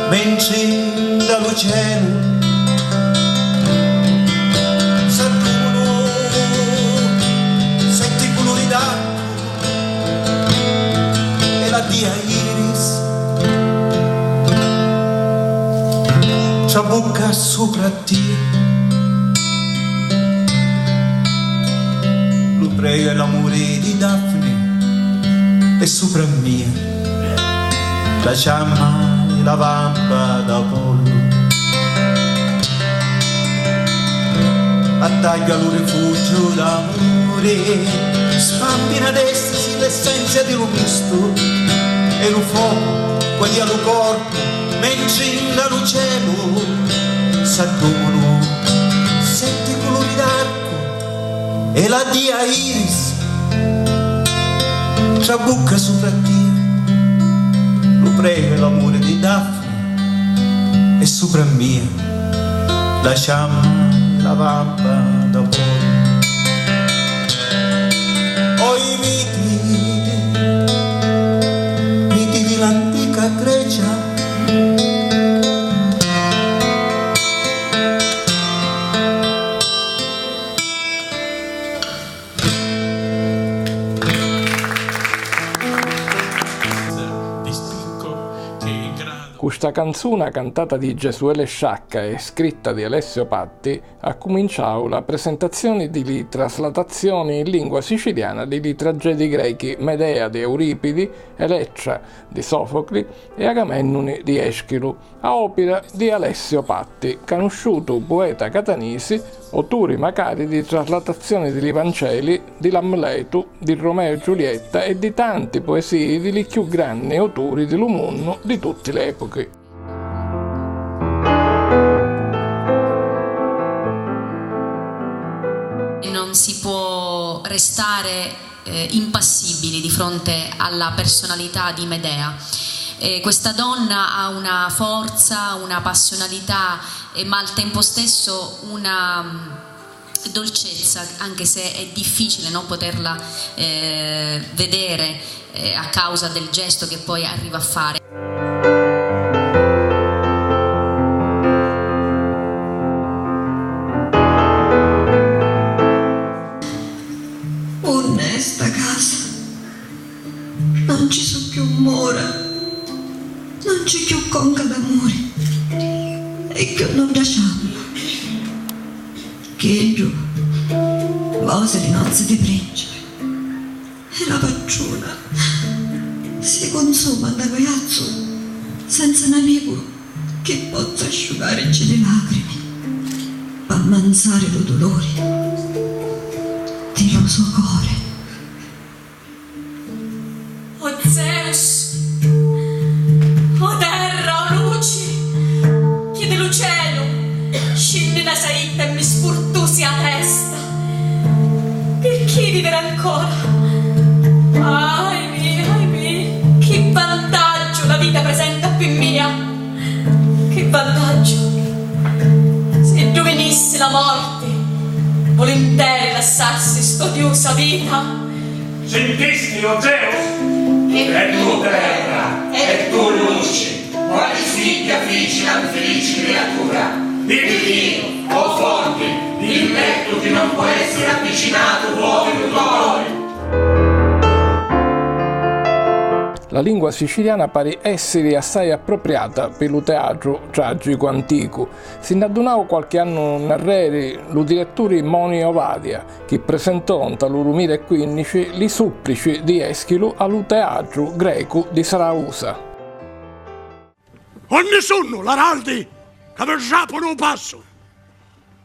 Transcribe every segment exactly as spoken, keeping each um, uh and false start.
Mentri nta lu celu s'addumunu setti culuri d'arcu e la dia Iris trabucca supra a tia. Lu preju e l'amuri di Daphne è supra a mia. La ciamma e la vampa d'Apollu, attagghiu a lu rifugiu d'amuri, sfampina d'estasi l'essenza di lu mistu e lu focu quali a lu corpu, mentri nda lu celu s'addumunu setti culuri d'arcu e la dia Iris trabucca supra a tia. Lu preju e l'amuri di Daphne è supra a mia, la ciamma e la vampa d'Apollu. Oi miti, miti di l'antica Grecia. Di spicco che in grado. Cu sta canzuna cantata di Gesuele Sciacca e scritta di Alessio Patti, accuminciau la presentazzioni di li traslatazioni in lingua siciliana di li traggedii grechi Medea di Euripidi, Elettra di Sofocli e Agamennuni di Eschilu, a opira di Alessio Patti, canusciutu pueta catanisi, oturi macari di traslatazioni di li Vanceli, di l'Amletu, di Romeo e Giulietta e di tanti puesii di li cchiù granni oturi di lu munnu di tutti l'epuchi. Non si può restare eh, impassibili di fronte alla personalità di Medea. Eh, questa donna ha una forza, una passionalità, eh, ma al tempo stesso una dolcezza, anche se è difficile, no, poterla eh, vedere eh, a causa del gesto che poi arriva a fare. Unn'è sta casa? Non ci su' cchiù mura, non c'è cchiù conca d'amuri e cchiù nudda ciamma. Chiddu vosi li nozzi di principi e la pattruna si cunsuma nta lu jazzu senza n'amicu chi pozza asciugarici li lacrimi p'ammanzari lu duluri di lu so cori. O Zeus, o terra, o luci chi di lu celu scinni na saitta e mi spurtusi a testa. Pirchì viviri ancora? Ahi mi, ahi mi, chi vantaggiu la vita presenta pi mia? Chi vantaggiu? Siddu vinissi la morti, vulinteri lassassi st'odiusa vita. Sintisti, o Zeus? E tu, terra, e tu, luci, quali figghia fici la nfilici criatura? Dimmi, o fonti, di lettu chi non pò essiri avvicinatu fuori lu to cori. La lingua siciliana pari èssiri assai appropriata pi lu teatru tràggicu anticu. Si nn'addunau qualchi annu nnarreri lu diretturi Moni Ovadia, chi presentò, nta lu dumila e quinnici, li Supplici di Èschilu a lu Teatru Grecu di Sarausa. Unni sunnu l'araldi ca vi rapunu u passu?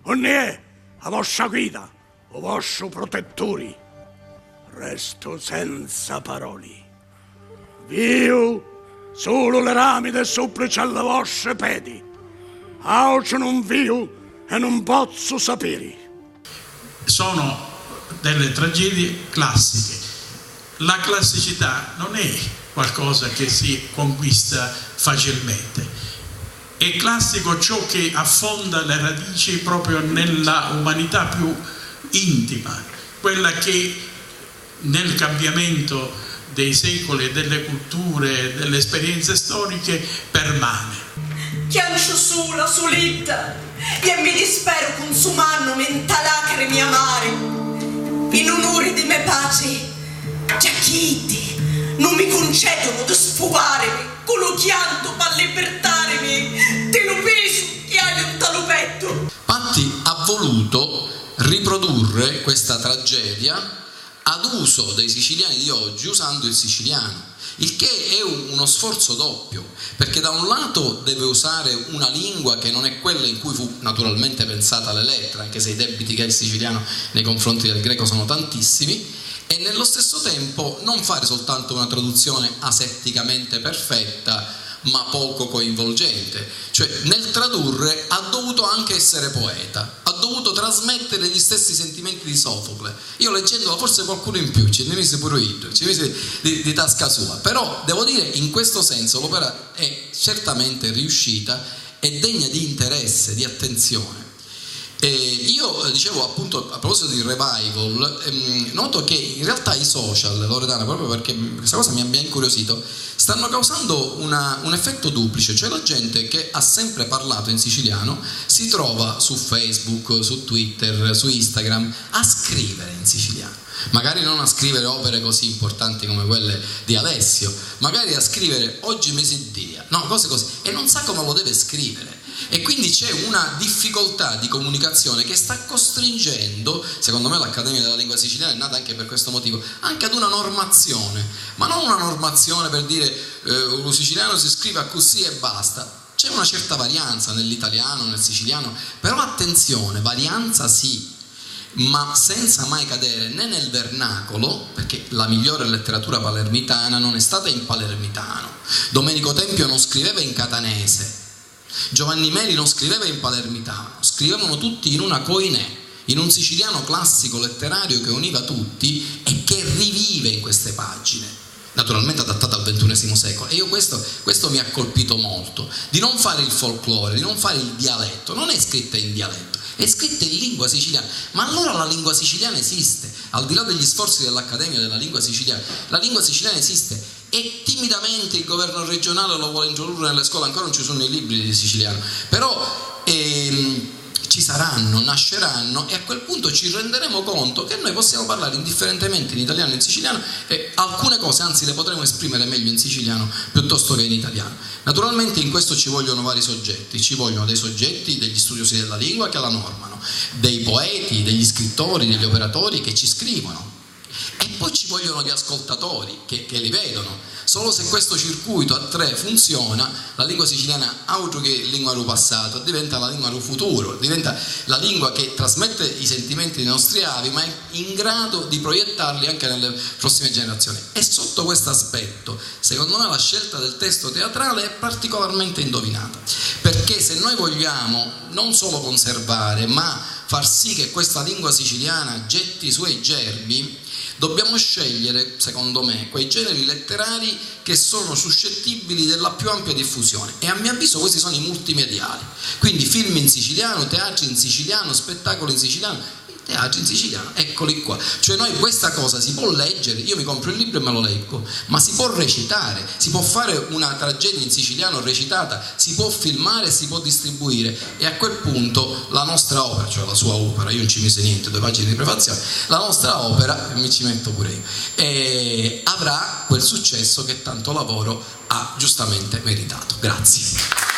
Unni è a vostra guida, u vostru prutetturi? Restu senza paroli. Viu sulu li rami dê supplici a li vostri pedi, autru nun viu e nun pozzu sapiri. Sono delle tragedie classiche. La classicità non è qualcosa che si conquista facilmente. È classico ciò che affonda le radici proprio nella umanità più intima, quella che nel cambiamento dei secoli e delle culture e delle esperienze storiche permane. Chianciu sula, sulitta, e mi disperu cunsumannumi nta lacrimi amari, in unuri di me patri, giacchì iddi nun mi cuncedunu di sfugarimi cu lu chiantu p'allibirtarimi di lu pisu chi haiu nta lu pettu. Patti ha voluto riprodurre questa tragedia ad uso dei siciliani di oggi, usando il siciliano, il che è un- uno sforzo doppio, perché da un lato deve usare una lingua che non è quella in cui fu naturalmente pensata le lettere, anche se i debiti che ha il siciliano nei confronti del greco sono tantissimi, e nello stesso tempo non fare soltanto una traduzione asetticamente perfetta, ma poco coinvolgente. Cioè, nel tradurre ha dovuto anche essere poeta, ha dovuto trasmettere gli stessi sentimenti di Sofocle. Io leggendola, forse qualcuno in più ci ne mise pure iddu, ci mise di, di tasca sua, però devo dire, in questo senso l'opera è certamente riuscita e degna di interesse, di attenzione. E io, eh, dicevo appunto a proposito di revival, ehm, noto che in realtà i social, Loredana, proprio perché questa cosa mi, mi ha incuriosito, stanno causando una- un effetto duplice, cioè la gente che ha sempre parlato in siciliano si trova su Facebook, su Twitter, su Instagram a scrivere in siciliano. Magari non a scrivere opere così importanti come quelle di Alessio, magari a scrivere "oggi mi si dia", no, cose così, e non sa come lo deve scrivere. E quindi c'è una difficoltà di comunicazione che sta costringendo, secondo me l'Accademia della Lingua Siciliana è nata anche per questo motivo, anche ad una normazione, ma non una normazione per dire, eh, "lu siciliano si scrive così e basta". C'è una certa varianza nell'italiano, nel siciliano, però attenzione, varianza sì, ma senza mai cadere né nel vernacolo, perché la migliore letteratura palermitana non è stata in palermitano. Domenico Tempio non scriveva in catanese, Giovanni Meli non scriveva in palermitano, scrivevano tutti in una koiné, in un siciliano classico letterario che univa tutti e che rivive in queste pagine, naturalmente adattata al ventunesimo secolo. E io questo, questo mi ha colpito molto, di non fare il folklore, di non fare il dialetto. Non è scritta in dialetto, è scritta in lingua siciliana. Ma allora la lingua siciliana esiste, al di là degli sforzi dell'Accademia della Lingua Siciliana, la lingua siciliana esiste. E timidamente il governo regionale lo vuole introdurre nelle scuole, ancora non ci sono i libri di siciliano, però, ehm, ci saranno, nasceranno, e a quel punto ci renderemo conto che noi possiamo parlare indifferentemente in italiano e in siciliano, e alcune cose anzi le potremo esprimere meglio in siciliano piuttosto che in italiano. Naturalmente in questo ci vogliono vari soggetti, ci vogliono dei soggetti, degli studiosi della lingua che la normano, dei poeti, degli scrittori, degli operatori che ci scrivono. E poi ci vogliono gli ascoltatori che, che li vedono. Solo se questo circuito a tre funziona, la lingua siciliana, autru che lingua dû passatu, diventa la lingua dû futuru, diventa la lingua che trasmette i sentimenti dei nostri avi, ma è in grado di proiettarli anche nelle prossime generazioni. E sotto questo aspetto, secondo me, la scelta del testo teatrale è particolarmente indovinata, perché se noi vogliamo non solo conservare, ma far sì che questa lingua siciliana getti i suoi germi, dobbiamo scegliere, secondo me, quei generi letterari che sono suscettibili della più ampia diffusione. E a mio avviso questi sono i multimediali. Quindi film in siciliano, teatri in siciliano, spettacoli in siciliano, teatri in siciliano, eccoli qua. Cioè noi questa cosa si può leggere, io mi compro il libro e me lo leggo, ma si può recitare, si può fare una tragedia in siciliano recitata, si può filmare e si può distribuire. E a quel punto la nostra opera, cioè la sua opera, io non ci misi niente, due pagine di prefazione, la nostra opera, mi ci metto pure io, e avrà quel successo che tanto lavoro ha giustamente meritato. Grazie.